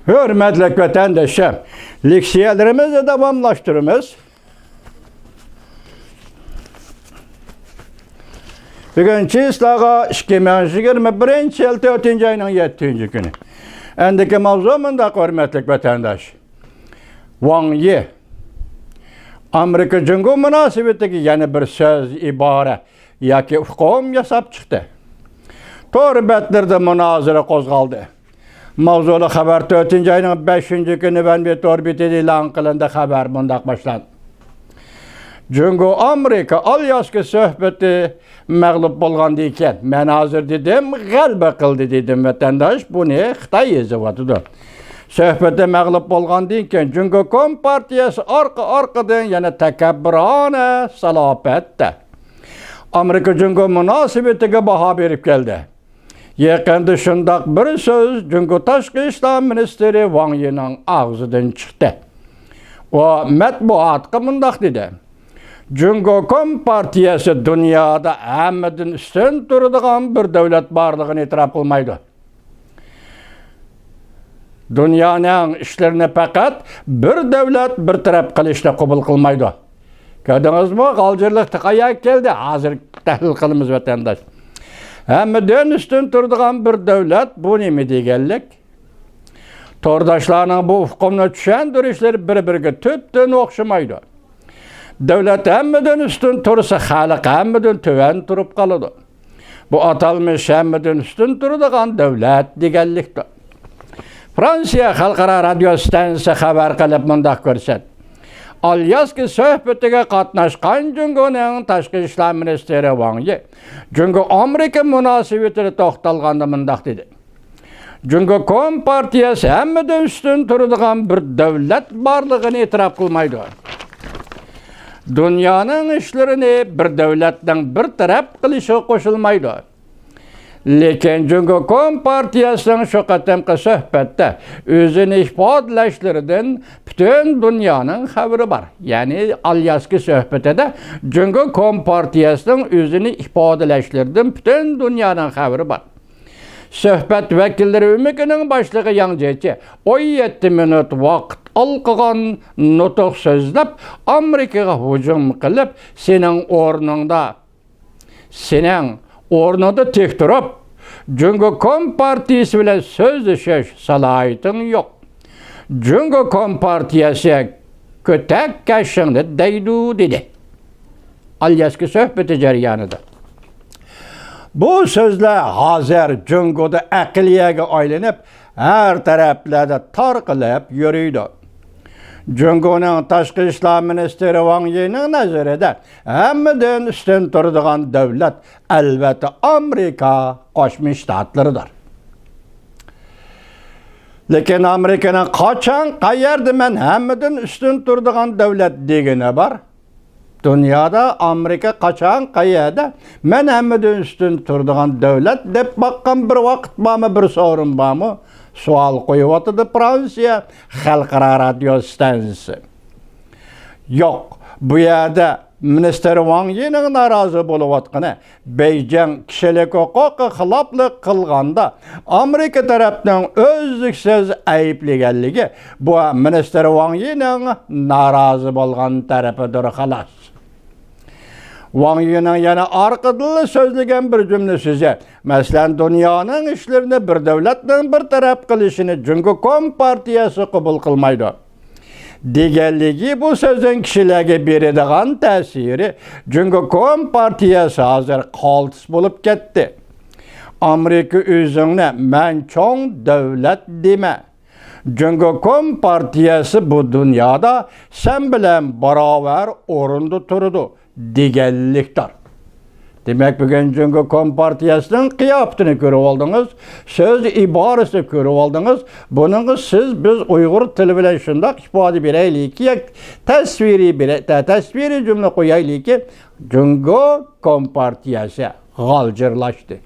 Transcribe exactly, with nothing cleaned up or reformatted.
ھۆرمەتلىك ۋەتەنداشلار، لېكسىيەلىرىمىزنى داۋاملاشتۇرىمىز. بۈگۈن چىسلاغا ئىككى مىڭ يىگىرمە بىرىنچى يىل تۆتىنچى ئاينىڭ يەتتىنچى كۈنى. ئەندىكى ماۋزۇ مۇنداق، ھۆرمەتلىك ۋەتەنداش. ۋاڭ يى. ئامېرىكا جۇڭگو مۇناسىۋىتىگە يەنە بىر سۆز، ئىبارە ياكى ئۇقۇم ياساپ چىقتى. تور بەتلىرىدە مۇنازىرە قوزغالدى. ماۋزۇلۇق خەۋەر تۆتىنچى ئاينىڭ بەشىنچى كۈنى ۋەنبى تور بېتىدە ئېلان قىلىندى. خەۋەر مۇنداق باشلاندى. جۇڭگو ئامېرىكا ئالياسكا سۆھبىتى مەغلۇپ بولغاندىن كېيىن، مەن ھازىر دېدىم، غەلىبە قىلدى دېدىم، ۋەتەنداش، بۇنى خىتاي يېزىۋاتىدۇ. سۆھبىتى مەغلۇپ بولغاندىن كېيىن، جۇڭگو كومپارتىيەسى ئارقا-ئارقىدىن يەنە تەكەببۇرانە سالاپەتتە ئامېرىكا جۇڭگو مۇناسىۋىتىگە باھا بېرىپ كەلدى. يېقىندا شۇنداق بىر سۆز جۇڭگو تاشقى ئىشلار مىنىستىرى ۋاڭ يىنىڭ ئاغزىدىن چىقتى. ئۇ مەتبۇئاتقا مۇنداق دېدى: جۇڭگو كومپارتىيەسى دۇنيادا ھەممىدىن ئۈستۈن تۇرىدىغان بىر دۆلەت بارلىقىنى ئېتىراپ قىلمايدۇ. دۇنيانىڭ ئىشلىرىنى پەقەت بىر دۆلەت بىر تەرەپ قىلىشنى قوبۇل قىلمايدۇ. كۆردىڭىزمۇ؟ غالجىرلىق تېخى قاياققا كەلدى؟ ھازىر تەھلىل قىلىمىز، ۋەتەنداش. ھەممىدىن ئۈستۈن تۇرىدىغان بىر دۆلەت، بۇ نېمە دېگەنلىك؟ تورداشلارنىڭ بۇ ئۇقۇمنى چۈشەندۈرۈشلىرى بىر-بىرىگە تۈپتىن ئوخشىمايدۇ. دۆلەت ھەممىدىن ئۈستۈن تۇرسا، خەلق ھەممىدىن تۆۋەن تۇرۇپ قالىدۇ. بۇ ئاتالمىش ھەممىدىن ئۈستۈن تۇرىدىغان دۆلەت دېگەنلىكتۇر. فرانسىيە خەلقئارا رادىيو ئىستانسىسى خەۋەر قىلىپ مۇنداق كۆرسەتتى: ئالياسكا سۆھبىتىگە قاتناشقان جۇڭگونىڭ تاشقى ئىشلار مىنىستىرى ۋاڭ يى جۇڭگو ئامېرىكا مۇناسىۋىتىدە توختالغاندا مۇنداق دېدى: جۇڭگو كومپارتىيەسى ھەممىدىن ئۈستۈن تۇرىدىغان بىر دۆلەت بارلىقىنى ئېتىراپ قىلمايدۇ. دۇنيانىڭ ئىشلىرىنى بىر دۆلەتنىڭ بىر تەرەپ قىلىشىغا قوشۇلمايدۇ. لېكىن جۇڭگو كومپارتىيەسىنىڭ شۇ قېتىمقى سۆھبەتتە ئۆزىنى ئىپادىلەشلىرىدىن پۈتۈن دۇنيانىڭ خەۋىرى بار. يەنى ئالياسكا سۆھبىتىدە جۇڭگو كومپارتىيەسىنىڭ ئۆزىنى ئىپادىلەشلىرىدىن پۈتۈن دۇنيانىڭ خەۋىرى بار. سۆھبەت ۋەكىللىرى ئۆمىكىنىڭ باشلىقى ياڭ جيېچى ئون يەتتە مىنۇت ۋاقىت ئالقىغان نۇتۇق سۆزلەپ، ئامېرىكىغا ھۇجۇم قىلىپ، سېنىڭ ئورنۇڭدا، سېنىڭ ئورنۇڭدا تىك تۇرۇپ، جۇڭگو كومپارتىيىسى بىلەن سۆزلىشىش سالاھىيىتىڭ يوق. جۇڭگو كومپارتىيەسى كۆتەك كاشىڭنى دەيدۇ، دېدى. ئالياسكا سۆھبىتى جەريانىدا. بۇ سۆزلەر ھازىر جۇڭگودا ئەقلىيەگە ئايلىنىپ، ھەر تەرەپلەردە تارقىلىپ يۈرىدۇ. جۇڭگونىڭ تاشقى ئىشلار مىنىستىرى ۋاڭ يىنىڭ نەزىرىدە ھەممىدىن ئۈستۈن تۇرىدىغان دۆلەت، ئەلۋەتتە، ئامېرىكا قوشما شتاتلىرىدۇر. لېكىن ئامېرىكىنىڭ قاچان، قەيەردە مەن ھەممىدىن ئۈستۈن تۇرىدىغان دۆلەت دېگىنى بار؟ دۇنيادا ئامېرىكا قاچان، قەيەردە مەن ھەممىدىن ئۈستۈن تۇرىدىغان دۆلەت دەپ باققان بىر ۋاقىت بارمۇ، بىر سورۇن بارمۇ؟ سوئال قويۇۋاتىدۇ فرانسىيە خەلقئارا رادىيو ئىستانسىسى. يوق، بۇ يەردە مىنىستىر ۋاڭ يىنىڭ نارازى بولۇۋاتقىنى بېيجىڭ كىشىلىك ھوقۇققا خىلاپلىق قىلغاندا ئامېرىكا تەرەپنىڭ ئۈزلۈكسىز ئەيىبلىگەنلىكى، بۇ مىنىستىر ۋاڭ يىنىڭ نارازى بولغان تەرىپىدۇر، خالاس. ۋاڭ يىنىڭ يەنە ئارقىدىنلا سۆزلىگەن بىر جۈملە سۆزى، مەسىلەن، دۇنيانىڭ ئىشلىرىنى بىر دۆلەتنىڭ بىر تەرەپ قىلىشىنى جۇڭگو كومپارتىيەسى قوبۇل قىلمايدۇ. دېگەنلىكى، بۇ سۆزنىڭ كىشىلەرگە بېرىدىغان تەسىرى، جۇڭگو كومپارتىيەسى ھازىر قالتىس بولۇپ كەتتى. ئامېرىكا ئۆزۈڭنى مەن چوڭ دۆلەت دېمە. جۇڭگو كومپارتىيەسى بۇ دۇنيادا سەن بىلەن باراۋەر ئورۇندا تۇرىدۇ دېگەنلىكتۇر. دېمەك، بۈگۈن جۇڭگو كومپارتىيەسىنىڭ قىياپىتىنى كۆرۈۋالدىڭىز، سۆز ئىبارىسىنى كۆرۈۋالدىڭىز. بۇنىڭغا سىز، بىز ئۇيغۇر تىلى بىلەن شۇنداق ئىپادە بېرەيلىكى، ياكى تەسۋىرىي بېرە-، تە-، تەسۋىرىي جۈملە قويايلىكى، جۇڭگو كومپارتىيەسى غالجىرلاشتى.